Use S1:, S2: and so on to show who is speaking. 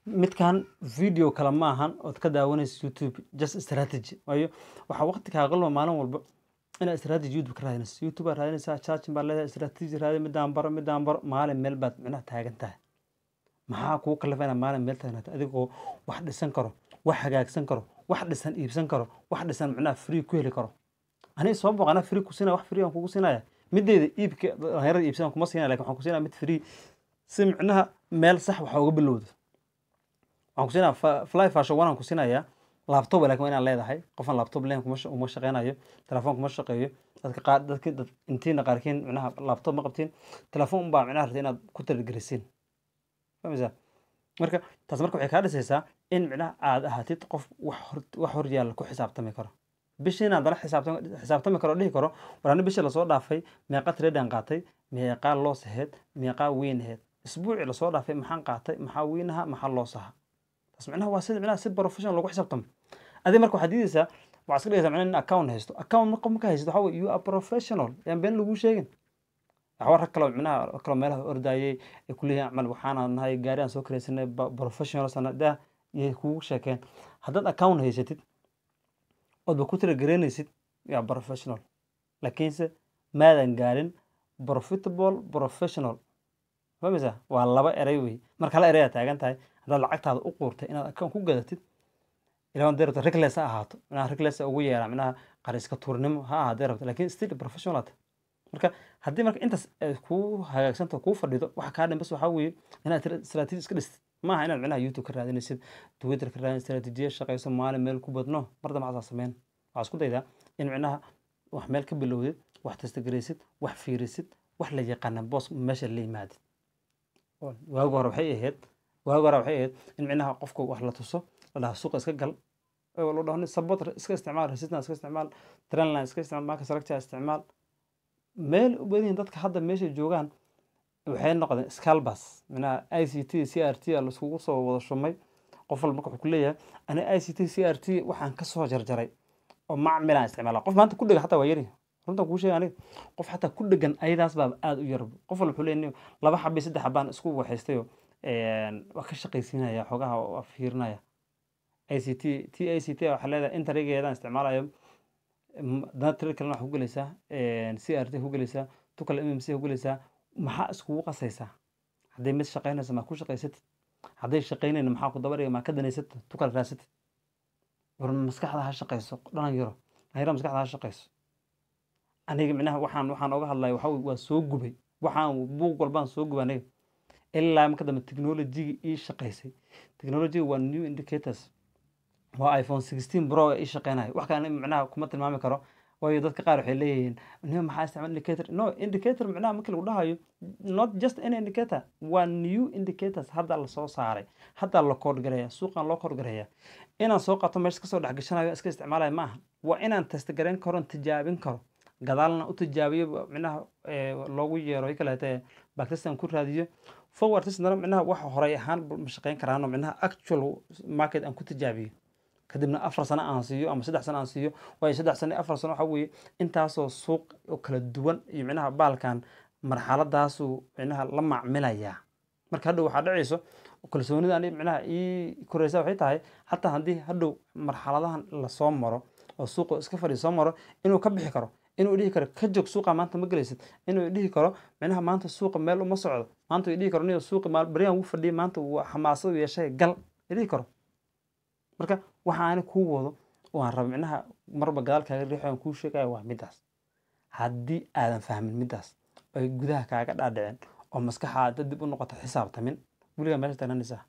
S1: Midkan video kale ma ahan ood ka daawanayso YouTube, just strategy. Waayo, waxaa waqti kaaga luma maalin walba inaad strategy YouTube ka raadinayso. YouTube baad raadinaysaa, charging baad leedahay, strategy raadi, midaan baro, midaan baro, maalin meel baad micnaha taagan tahay. Maxaa kugu kalifa inaad maalin meel taagnaato, adigoo wax dhisan karo, wax hagaagsan karo, wax dhisan iibsan karo, wax dhisan micnaha free ku heli karo? Aniga soo booq, anaa free ku siinaya, wax free aan kugu siinaya. Midayda iibka dhalinyarada iibsan kuma siinaya, lakin waxaan ku siinaya mid free, si micnaha meel sax waxa uga bilowdo. Waxaan ku siinaya Fly Version 1 aan ku siinayaa laptop, laakiin waa inaad leedahay. Qofan laptop leen kuma uma shaqeynayo, telefoon kuma shaqeeyo. Dadka qaar, dadki dad intiina qaarkiin micnaha laptop ma qabtiin, telefoon unbaa micnaha rabtay inaad ku talagelisiin, fahmaysaa? Marka taas marka waxay kaa dhisaysaa in micnaha aad ahaatid qof wax hor yaalla ku xisaabtami karo, bishiina haddana xisaabtami karo, dhihi karo: "War, ani bishii lasoo dhaafay meeqa trade aan qaatay? Meeqaa loss ahayd? Meeqaa win ahayd? Isbuucii lasoo dhaafay maxaan qaatay? Maxaa win ahaa? Maxaa loss ahaa?" Taas micnaha waa sida micnaha si professional loogu xisaabtamo. Adiga marka waxaad diidaysaa, waxaad iska dhigaysaa micnaha in account haysto. Account marka marka haysto, waxaa weye you are professional. Yaan been laguu sheegin. Waxba rag kaloo micnaha kaloo meelaha ordayay ay ku leeyihiin camal waxaana nahay gaari aan soo karaysanay, professional sana dah yay kugu sheekeen. Haddaad account haysatid oodba ku talagaraynaysid, you are professional, laakiinse maadan gaarin profitable professional, fahmaysaa? Waa laba eray wey. Marka hal eray aad taagan tahay, haddaad lacagtaada u quurtay inaad account ku gadatid, ilaa hadday rabto reckless ha ahaato, micnaha reckless ugu yeeraa, micnaha qariska tuurnimo ha ahaatee rabto, laakiin still professional aad tahay. Marka haddii marka intaas ay kuu hagaagsanto, kuu fadhido, waxa kaa dhan bas waxaa weeye inaad strategy iska dhistid. Maaha inaad micnaha YouTube ka raadinaysid, Twitter ka raadinaysid strategiya shaqayso, maalin meel ku badno. Mar dambe waxaasaa sameyn. Waxaa isku daydaa in micnaha wax meel ka bilowdid, wax testagaraysid, wax fiirisid, wax la yaqaana boos meesha la yimaadid. Waagi hore waxay ahayd in micnaha qofka wax la tuso, la dhaha suuqa iska gal, oo la dhaho support iska isticmaal, resistance iska isticmaal, trendline iska isticmaal, market structure isticmaal. Meel u badan yihiin dadka hadda meesha joogaan waxay noqdeen scalpers. Micnaha ICT CRT a laiskugu soo wada shumay. Qof walba marka wuxuu ku leeyahay: "Ani ICT CRT waxaan ka soo jarjaray oo macmilaan isticmaala." Qof maanta ku dhegan xataa waa yari. Runtan kuu sheegay aniga, qof xataa ku dhegan ayadaas baa aada u yar. Qof walba wuxuu leeyahay: "Laba xabi, saddex xabaan isku waxaystayo, waa ka shaqaysiinaya, xoogaha waa fiirinaya ICT t ICT waxaa leedahay entrygeedaan isticmaalayo." Dana trade kalena waxaa ku gelaysaa CRT ku gelaysaa, tu kale MMC ku gelaysaa. Maxaa iskugu qasaysaa? Hadday mid shaqaynaysa, maa ku shaqaysatid? Hadday shaqaynayna, maxaa ku daba dhigay? Maa ka danaysatid, tu kale raasatid? War, maskaxda ha shaqayso. Dhalinyaro, dhalinyaro, maskaxda ha shaqayso. Aniga micnaha waxaan oga hadlaya waxa waa soo gubay, waxaan buug walbaan soo gubay aniga, ilaa marka dambe technology ii shaqaysay. Technology waa new indicators, waa iPhone 16 Pro ii shaqeynaya. Wax kale micnaha kuma tilmaami karo, waayo dadka qaar waxay leeyihiin: "No, maxaa isticmaal indicator?" No, indicator micnaha markii lagu dhahayo, not just any indicator, waa new indicators hadda la soo saaray, hadda la code gareeya, suuqan loo code gareeya. Inaan soo qaato, meesha kasoo dhex gashanayo, iska isticmaalayo maaha. Waa inaan test gareyn karo, tijaabin karo, gadaalna u tijaabiyo, micnaha loogu yeero kaleete backtesting ku raadiyo, forward testna, micnaha wax horay ahaan ma shaqeyn karaano, micnaha actual market aan ku tijaabiyo, kadibna 4 sano aan siiyo ama 3 sano aan siiyo. Waayo, 3 sano, 4 sano waxa weeye intaasoo suuq oo kala duwan iyo micnaha baalkan marxaladaasu micnaha la macmilayaa. Marka hadhow waxaa dhacayso kalsoonida ani micnaha ii koreysa waxay tahay, xataa haddii hadhow marxaladahan lasoo maro oo suuqa iska fadhiyo soo maro, inuu ka bixi karo, inuu dhihi karo: "Ka joog suuqa, maanta ma gelaysid." Inuu dhihi karo micnaha maanta suuqa meel uma socdo. Maanta uu dhihi karo: "Niyo, suuqa baryahan wuu fadhiyay, maanta wuu xamaasad u yeeshay, gal," dhihi karo. Marka waxa ani kuu wado waan raba micnaha marba gadaal kaaga riixo aan kuu sheegayo waa midaas. Haddii aadan fahmin midaas, ay gudaha kaaga dhaadhicin oo maskaxaada dib u noqoto xisaabtamin, weligaa meesha taagnanaysaa.